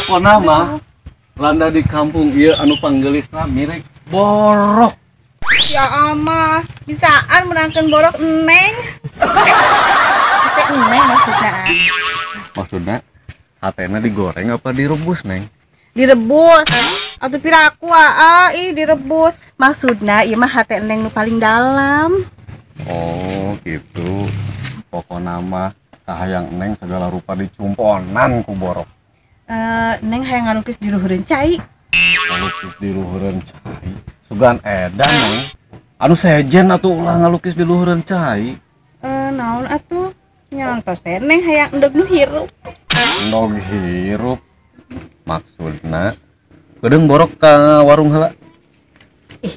Pokona mah landa di kampung ieu anu panggelisna mirip borok. Ya ama, bisaan menangkeun borok neng. Hate neng maksudna. Maksudna hatena digoreng apa direbus, Neng? Direbus. Atuh piraku aa, ih direbus. Maksudna ieu mah hate neng nu paling dalam. Oh, gitu. Pokona mah kahayang neng segala rupa dicumponan ku borok. Neng hayang ngalukis di luhureun cai. Ngalukis di luhureun cai. Sugan edan neng. Anu sejen atuh ulah ngalukis di luhureun cai. Naon atuh? Nyantos neng hayang endog nu hirup. Endog hirup. Maksudna kedeung borok ka warung heula. Ih.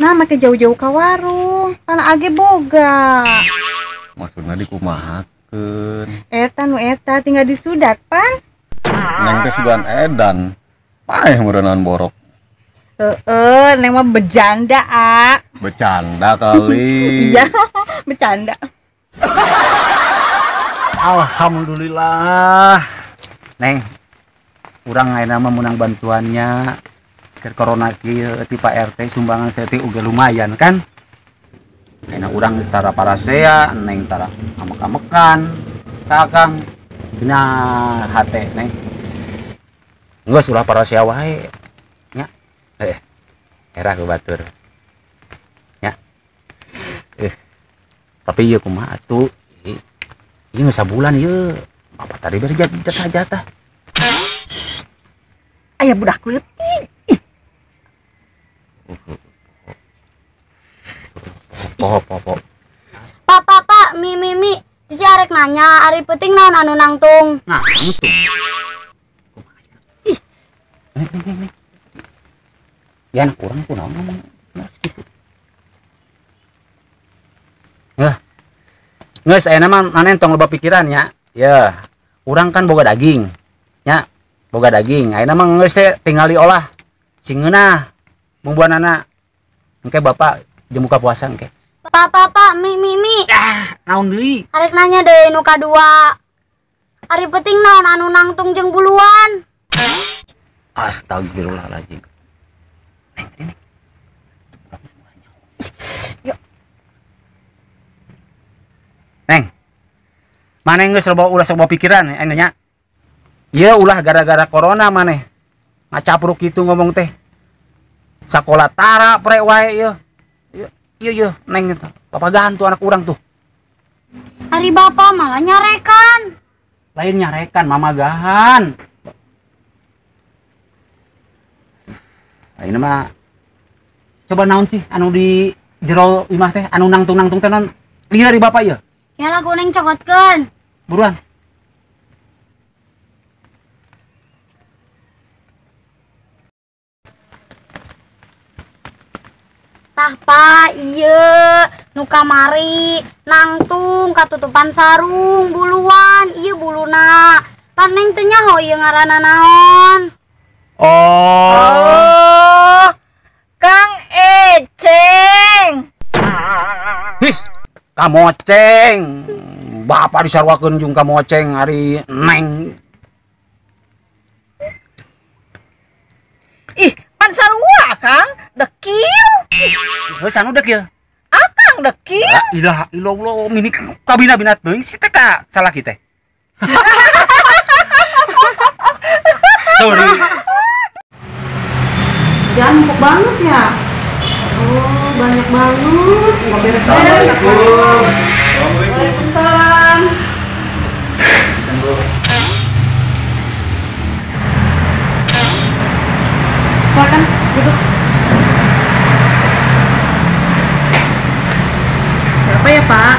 Nah make jauh-jauh ka warung, pan age boga. Maksudna dikumahakeun? Eta nu eta tinggal disudat pan. Neng teh sugan edan. Paeh meureunaan borok. Heeh, neng mah bercanda, a. Bercanda kali. Iya, bercanda. Alhamdulillah. Neng, urang ayeuna mah menang bantuannya keur corona kieu ti Pak RT sumbangan seti uga lumayan kan. Ayeuna urang geus tara parasea, neng tara amek-amekan. Kakang dina hate neng. Geus ulah parasea wae. Nya. Era ku batur. Nya. Tapi ieu kumaha atuh? Ieu geus sabulan ieu. Apa tadi beri jatah-jatah. Aya budak leutik. Poho poho. Pak pak pak mi mi mi. Cici arek nanya ari peuting naon anu nangtung. Nah, nangtung. Ih. Nih. Ya anak urang kunaon ngomong mas gitu. Ngeh. Geus ayeuna mah maneh tong loba pikiran nya. Ya, urang kan boga daging. Nya, boga daging. Ayeuna mah geus teh tinggal diolah. Sing ngeunah bumbuanana. Engke bapak jeung buka puasa engke. Pak pak pak mi mi mi. Ah, naon deui? Arek nanya deui nu kadua. Ari peuting naon anu nangtung jeung buluan? Astagfirullahaladzim. Neng, ini. Yuk. Neng. Maneh geus loba ulah sok pikiran aya nya. Ieu ulah gara-gara corona maneh. Ngacapruk kitu ngomong teh. Sakola tara pre wae ieu. Ieu ieu neng eta. Papagahan tuh anak urang tuh. Ari bapak malah nyarekan. Lain nyarekan, mamagahan. Ini mah coba naon sih anu di jero imah teh anu nangtung-nangtung teh naon lieur di bapak ieu. Ya lagu neng cokotkeun. Buruan. Tah pak ieu nu kamari nangtung katutupan sarung buluan ieu buluna. Pan neng teu nyaho ieu ngaranna naon. Oh. Kang Eceng. Hih, kamoceng. Bapak disarwakeun jeung kamoceng ari neng. Ih, pan sarua Kang, dekil. Heuh, anu dekil. Akang dekil. La ilaha illallah, mini kabina-bina teuing si teh ka salah kita. Sorry. Jangan empuk banget ya. Oh, banyak banget. Nggak beres. Assalamualaikum. Waalaikumsalam. Silakan duduk. Siapa ya, Pak?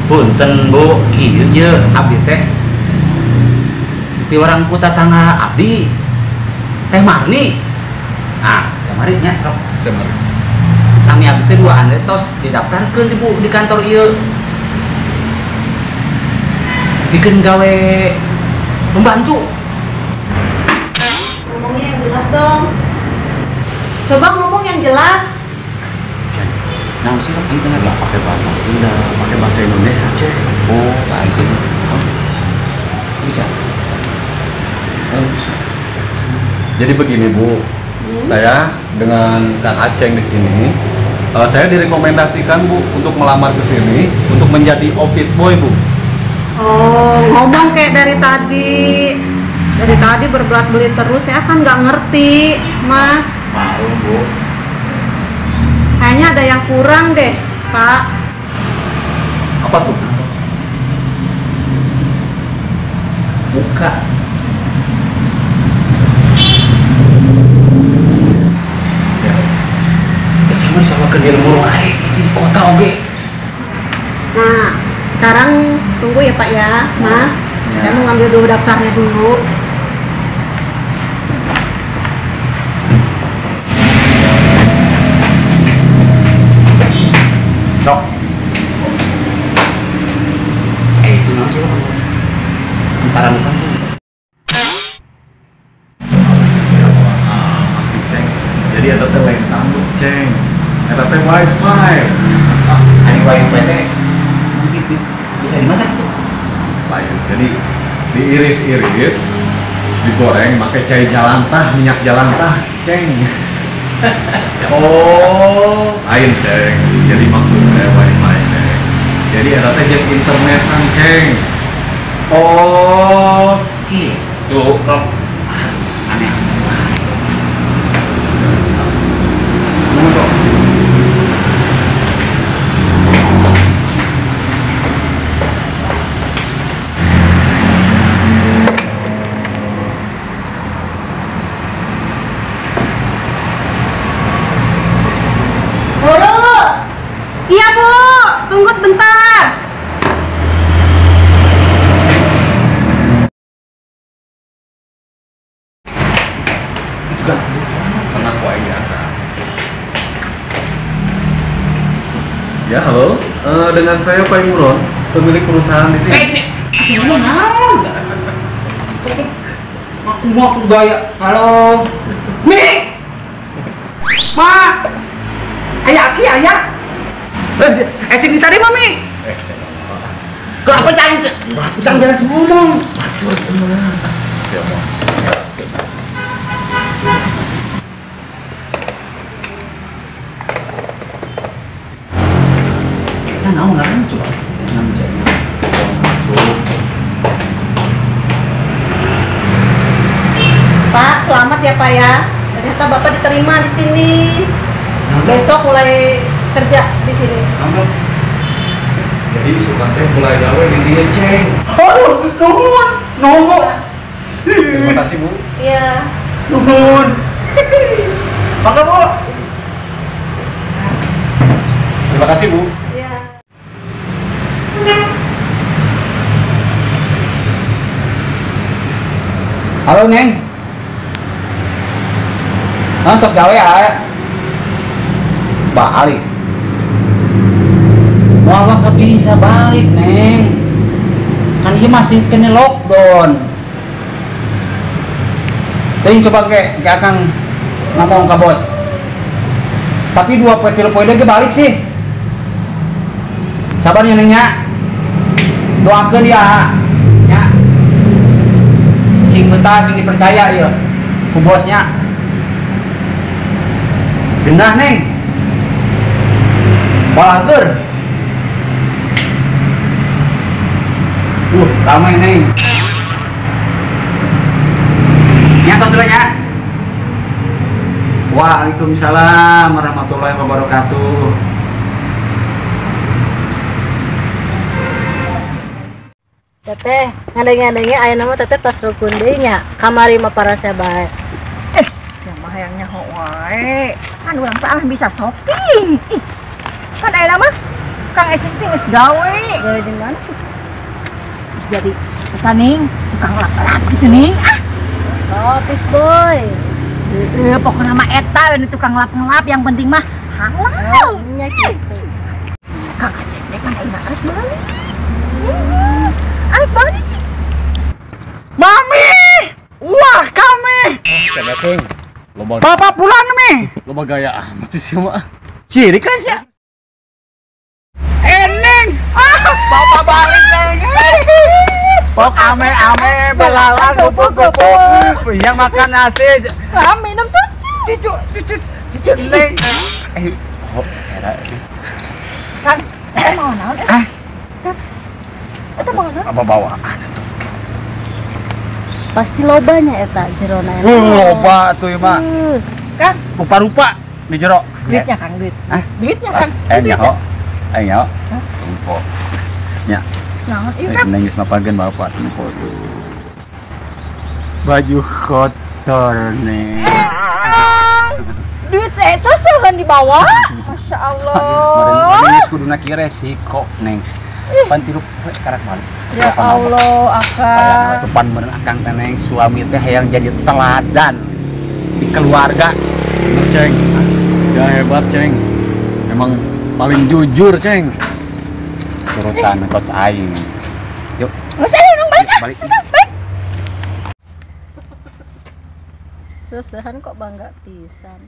Punten, Bu. Kieu ye abdi teh. Piwarang ku tatangga abdi. Teh Marni. Nah, Teh Marni nya, Rok. Teh Marni. Nami abdi teh duaan teh tos didaftarkeun di Bu di kantor ieu. Bikin gawe pembantu. Ngomongnya yang jelas dong. Coba ngomong yang jelas. Nah, sih orang ini nggak pakai bahasa Sunda, pakai bahasa Indonesia, cek. Oh, baik ini. Oh, bisa. Oh, bisa. Jadi begini Bu, saya dengan Kang Aceng di sini, saya direkomendasikan Bu untuk melamar ke sini untuk menjadi office boy Bu. Oh, ngomong kayak dari tadi. Dari tadi berbelat-belit terus, saya kan nggak ngerti, Mas. Maklum Bu. Kayaknya ada yang kurang deh, Pak. Apa tuh? Muka. Ya. Sama sama ke ilmu ae isi di kota oge. Nah, sekarang tunggu ya Pak ya, Mas. Ya. Saya mau ngambil dulu daftarnya dulu. Dok. Itu naon sih, Bang? Antara bukan tuh. Maksud Ceng. Jadi eta teh lain tanduk, Ceng. Eta teh wifi. Ari wifi teh mungkin bisa dimasak itu. Lain. Jadi diiris-iris, digoreng pakai cai jalantah, minyak jalantah, Ceng. Oh, lain, Ceng. Jadi maksud saya wifi, Ceng. Jadi eta teh jeung internetan, Ceng. Oh, gitu. Dok. Aneh. Tunggu, Dok. Buru. Iya, Bu. Tunggu sebentar. Juga tenang wae ya. Ya, halo. Dengan saya Pak Imron, pemilik perusahaan di sini. Si ngomong naon? Aku gaya. Halo. Mi. Ma. Aya aki aya. Cing diterima Mi. Kenapa cang cang beres ngomong? Siapa? Kita naon ngaran coba. Masuk. Pak, selamat ya Pak ya. Ternyata Bapak diterima di sini. Besok mulai kerja di sini. Jadi suka teh mulai gawe di dieu, Ceng. Aduh, nuhun. Nuhun. Terima kasih, Bu. Iya. Nuhun. Mangga, Bu. Terima kasih, Bu. Iya. Halo, Neng. Hah, tos gawe ya? Balik. Wah, kok bisa balik, Neng? Kan ini masih kena lockdown. Ting coba ke Akang ngomong ke bos. Tapi 2 poe 3 poe deui balik sih. Sabar ya, Neng nya. Doakeun ya. Nya. Sing betah, sing dipercaya ya ku bosnya. Genah, Neng. Bager. Ramai, Neng. Nyata sudah ya. Waalaikumsalam warahmatullahi wabarakatuh. Teteh, ngadeng-ngadengnya aya nama teteh tos rukun deui nya. Kamari mah parasea bae. Siapa hayang nyaho wae. Kan urang teh bisa shopping. Ih, kan aya nama Kang Eceng teh geus gawe. Gawe di mana? Terus jadi eta ning tukang lap-lap gitu ning. Ah. Office boy. Pokoknya mah eta we tukang lap-ngelap yang penting mah halal. Nya gitu. Kang Aceng teh kan ayeuna arek balik. Arek balik. Mami! Wah, kami. Siapa, Ceng? Loba. Bapak pulang mi. Loba gaya amat sih sia mah. Ciri kan sia. Eneng. Ah, bapak balik, Neng. Pok ame-ame belalang kupu-kupu yang makan nasi. Ah, minum susu. Cucu, cucu, cucu neng. Oh, era. Kang, eta mau naon eta? Ah. Eta mau naon? Apa bawaan? Pasti lobanya eta jerona eta. Loba tuh ieu mah. Kang, Rupa-rupa di jero. Duitnya Kang, duit. Hah? Duitnya Kang. Nyaho. Nyaho. Tempo. Nya. Naon ieu Kang? Nangis mapageun bapak tempo tuh. Baju kotor nih. Duit saya seseuheun dibawa. Masya Allah. Meureun geus kuduna kieu resiko, Neng. Pan tilu poe karak balik. Ya Allah, Akang. Tuh pan meureun Akang teh Neng, suami teh hayang jadi teladan di keluarga. Bener, Ceng. Sia hebat, Ceng. Emang paling jujur, Ceng. Turutan kos aing. Yuk. Nggak usah, urang balik ah. Balik. Sudah, balik. Sesehan kok bangga pisan.